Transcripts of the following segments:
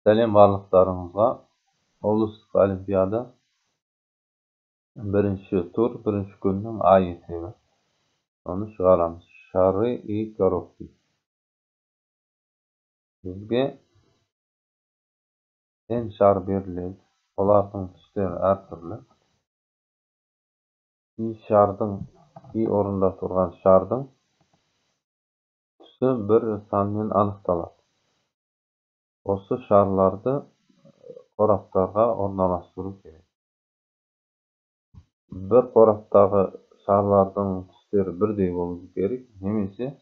Сәлем барлықтарыңызға. Облыстық олимпиада бірінші тур, бірінші күннің А есебі. Соны шығарамыз. Шары и коробки. Бізге N шар беріледі. Олардың түстері әртүрлі. И шардың, И орында тұрған шардың түсі бір санмен анықталады. Осы шарларды қораптарға орналастыру керек. Бір қораптағы шарлардың түстері бірдей болу керек, немесе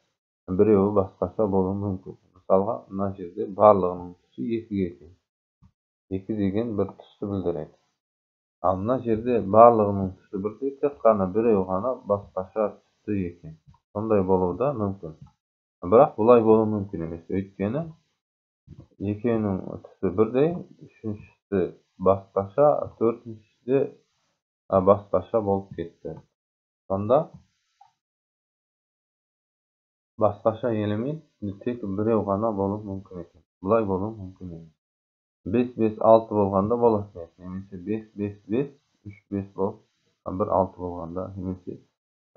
біреуі басқаша болуы мүмкін. Мысалға, мына жерде барлығының түсі 2-ге тең. 2 деген бір түсті білдіреді. Ал мына жерде барлығының түсі бірдей, тек қана біреуі ғана басқаша түсті екен. Сондай болуы да мүмкін. Бірақ бұлай болуы мүмкін емес. Өйткені екеуінің түсі бірдей, үшіншісі басқаша, төртіншісі де басқаша болып кетті. Сонда басқаша элемент тек біреу ғана болуы мүмкін екен. Бұлай болуы мүмкін емес. 5, 5, 6 болғанда болатын еді. Немесе 5, 5, 5, 3, 5 болып, 1, 6 болғанда, немесе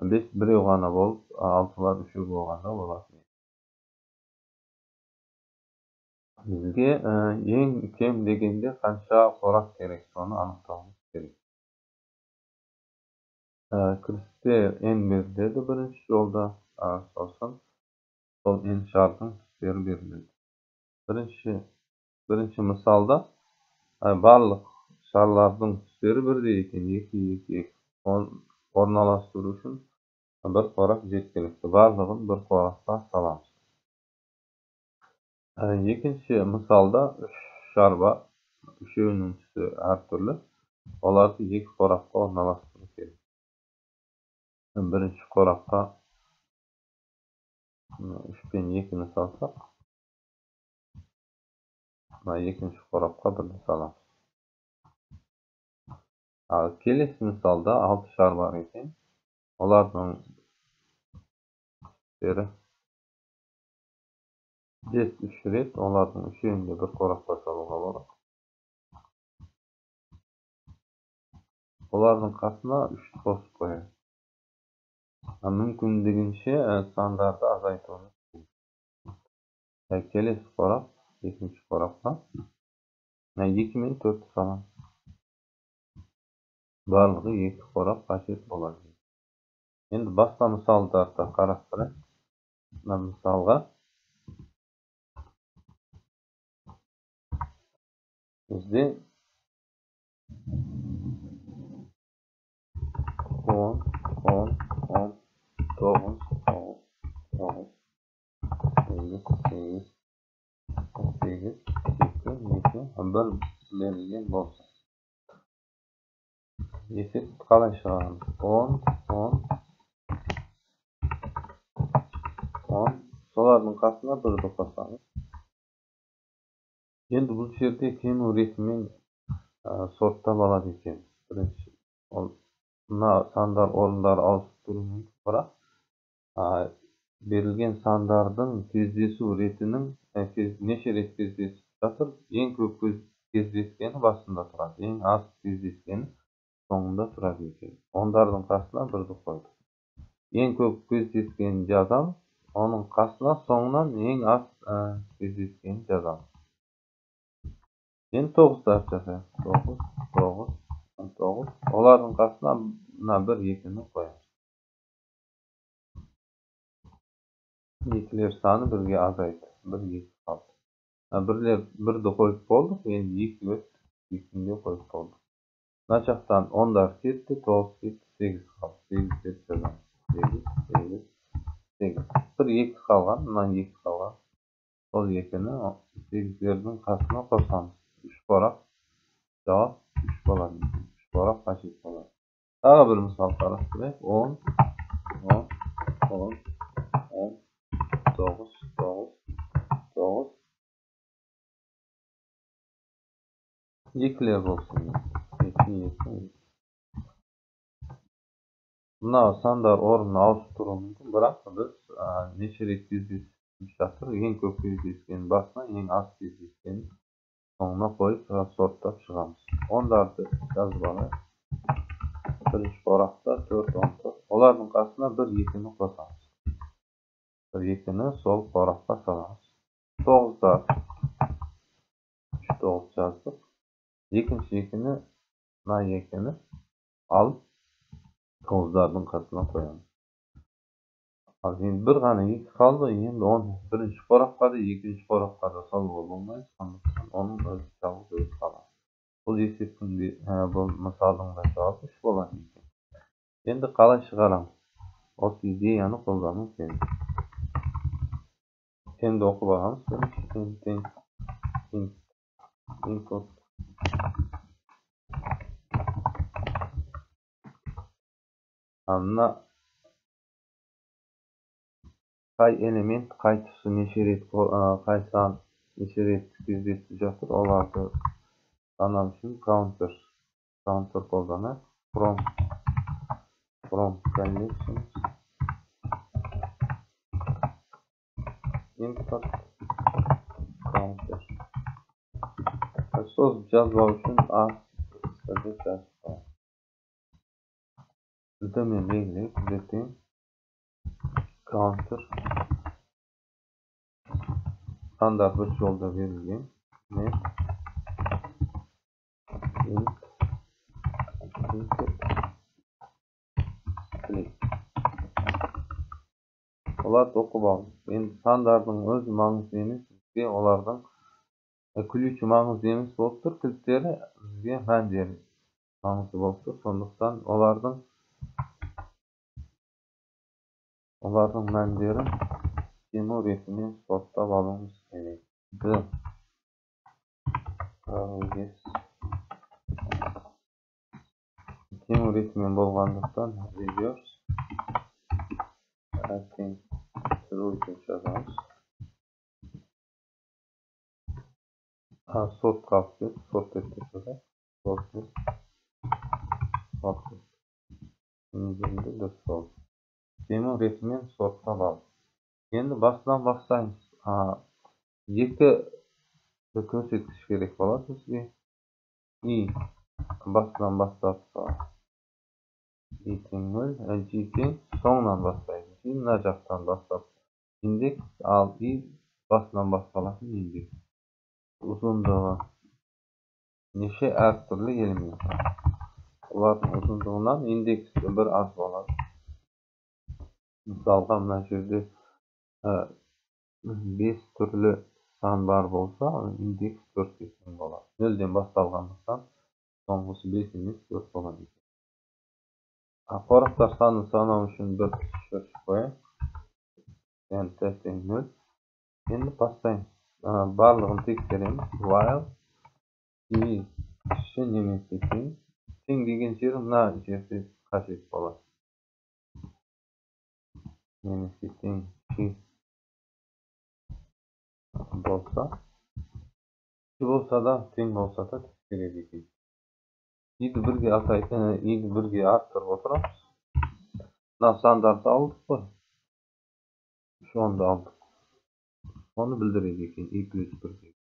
5 біреу ғана болып, 6-лар 3 болғанда болатын еді. Бізге ең кем дегенде қанша қорап керек, соны анықтауымыз керек. Кірісте N беріледі бірінші жолда, сосын сол N шардың түстері беріледі. Бірінші мысалда барлық шарлардың түстері бірдей екен, 2, 2, 2. Орналастыру үшін бір қорап жеткілікті. Барлығын бір қорапқа саламыз. Екінші мысалда 3 шар бар, үшеуінің түсі әртүрлі. Оларды екі қорапқа орналастыру керек. Бірінші қорапқа 3 пен 2-ні салсақ, екінші қорапқа 1-ді саламыз. Ал келесі мысалда 6 шар бар екен. Олардың түстері 5 3 рет, олардың үшеуін де бір қорапқа салуға болады. Олардың қасына 3-ті қосып қояйық. Мүмкіндігінше сандарды азайтуымыз керек. Келесі қорап, екінші қорапқа 2 мен 4-ті саламыз. Барлығы 2 қорап қажет болады. Енді басқа мысалдарды қарастырайық. Мына мысалға бізде 10, 10, 10, 9, 9, 9, 8, 8, 8, 2, 2, 1 берілген болса. Есеп қалай шығарамыз? 10, 10, 10. Солардың қасына 1-ді қосамыз. Енді бұл жерде кему ретімен сорттап алады екенбіз. Бірінші, ол мына сандар орындары ауысып тұруы мүмкін, бірақ берілген сандардың кездесу ретінің неше рет кездесіп жатыр, ең көп кездескені басында тұрады, ең аз кездескені соңында тұрады екен. Ондардың қасына 1-ді қойдық. Ең көп кездескенін жазамыз, оның қасына соңынан ең аз кездескенін жазамыз. Енді 9-ды жасайық. 9, 9, 9. Олардың қасына мына 1, 2-ні қоямыз. Екілер саны бірге азайды. 1, 2 қалды. Бірлер 1-ді қойып болдық, енді 2 өтті, 2-ні де қойып болдық. Мына жақтан 10-дар кетті, 9 кетті, 8 қалды. 8 деп жазамыз. 8, 8, 8. 1, 2 қалған, мына 2 қалған. Сол 2-ні 8-лердің қасына қосамыз. 3 қорап, жауап 3 болады. 3 қорап қажет болады. Тағы бір мысал қарастырайық. 10, 10, 10, 10, 9, 9, 9. Екілер болсын. 2, 2, 2. Мына сандар орнын ауысып тұруы мүмкін, бірақ біз неше рет кездесіп жатыр, ең көп кездескен басына, ең аз кездескен Соңына қойып сорттап шығамыз. Ондарды жазып алайық. Бірінші қорапта 4, 10 тұр. Олардың қасына 1, 2-ні қосамыз. 1, 2-ні сол қорапқа саламыз. 9-дар 3, 9 жаздық. Екінші 2-ні, мына 2-ні алып 9-дардың қасына қоямыз. Ал енді бір ғана 2 қалды. Енді оны бірінші қорапқа да, екінші қорапқа да салуға болмайды. Сондықтан оның өзі жалғыз өзі қалады. Бұл есептің де, бұл мысалдың да жауабы 3 болады екен. Енді қалай шығарамыз? Осы идеяны қолдану керек. Енді оқып аламыз. Бірінші n input мына қай элемент, қай тұсы неше рет, қай сан неше рет кездесіп жатыр, оларды санау үшін counter қолданады. From collections import counter. Созып жазбау үшін а деп жазып қоямыз. Төмен белгілейік, ертең counter сандар бір жолда берілген. Net int input split. Оларды оқып алдық. Енді сандардың өзі маңызды емес, бізге олардың ключі маңызды емес болып тұр, кілттері бізге мәндері маңызды болып тұр. Сондықтан олардың мәндерін кему ретімен сорттап алуымыз керек. Д кему ретімен болғандықтан reverse тең true деп жазамыз. Сорт қалып кетті, сорт деп жазайық. Сорт. Негізінде дұрыс болды. Кему ретімен сорттап алдық. Енді басынан бастаймыз. Екі көрсеткіш керек болады бізге. И басынан бастап и тең 0, g тең соңынан бастаймыз. И мына жақтан бастап индекс, ал и басынан басталатын индекс. Ұзындығы неше әртүрлі элемент бар. Олардың ұзындығынан индексі бір аз болады. Мысалға мына жерде 5 түрлі сан бар болса, индекс 4-ке тең болады. 0-ден басталғандықтан соңғысы 5 емес 4 болады екен. Қораптар санын санау үшін бір шырш қояйық. Яғни Т тең 0. Енді бастаймыз. Барлығын тексереміз. While и кіші немесе тең. Тең деген жері мына жерде қажет болады. Немесе тең кіші болса, кіші болса да, тең болса да тексереді екен. Иді бірге атайды, иді бірге арттырып отырамыз. Мына сандарды алдық қой. 3 онды алдық. Оны білдіреді екен, и плюс 1 деген.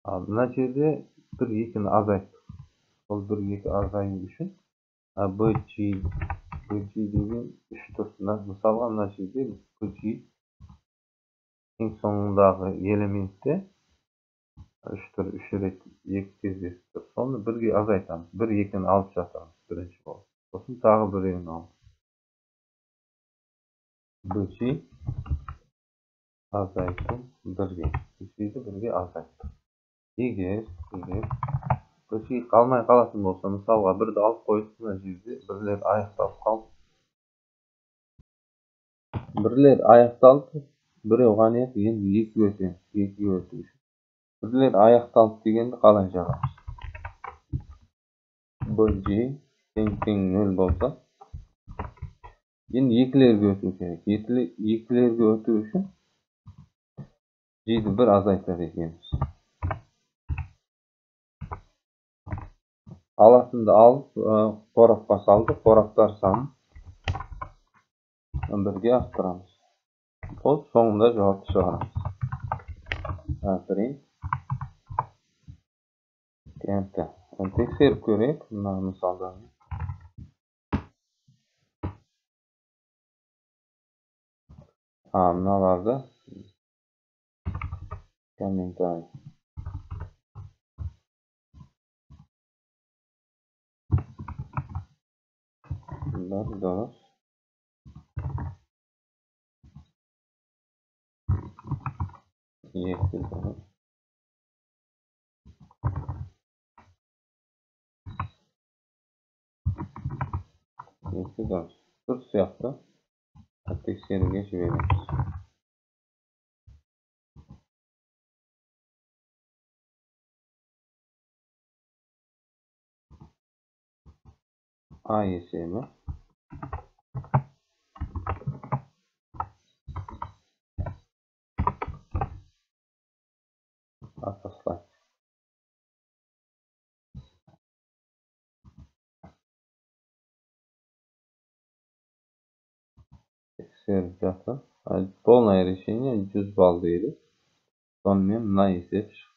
Ал мына жерде 1 2-ні азайттық. Сол 1 2 азаю үшін BG деген 3 тұр. Мысалға мына жерде BG ең соңындағы элементте 3 тұр, 3 рет 2 кездесіп тұр. Соны бірге азайтамыз. 1 2-ні алып жатамыз бірінші болып. Сосын тағы біреуін алып. BG азайту бірге. BG-ді бірге азайттық. Егер BG қалмай қалатын болса, мысалға бірді алып қойдық, мына жерде бірлер аяқталып қалды. Бірлер аяқталды, біреу ғана еді, енді екіге өтеміз. Екіге өту үшін. Бірлер аяқталды дегенді қалай жазамыз? BG тең тең 0 болса, енді екілерге өту керек. Екілерге өту үшін G-ді бір азайтады екенбіз. Алатынды алып, қорапқа салдық. Қораптар санын бірге арттырамыз. Ол соңында жауапты шығарамыз. Print МТ. Тексеріп көрейік мына мысалдан. Мыналарды комментарий. Бұлар дұрыс. 2 дұрыс. 2 дұрыс. Дұрыс сияқты. Тексеруге жібереміз. А есебі. Отослать. Тексеріп жатыр. Полное решение 100 балл дейді. Сонымен мына есеп шықты.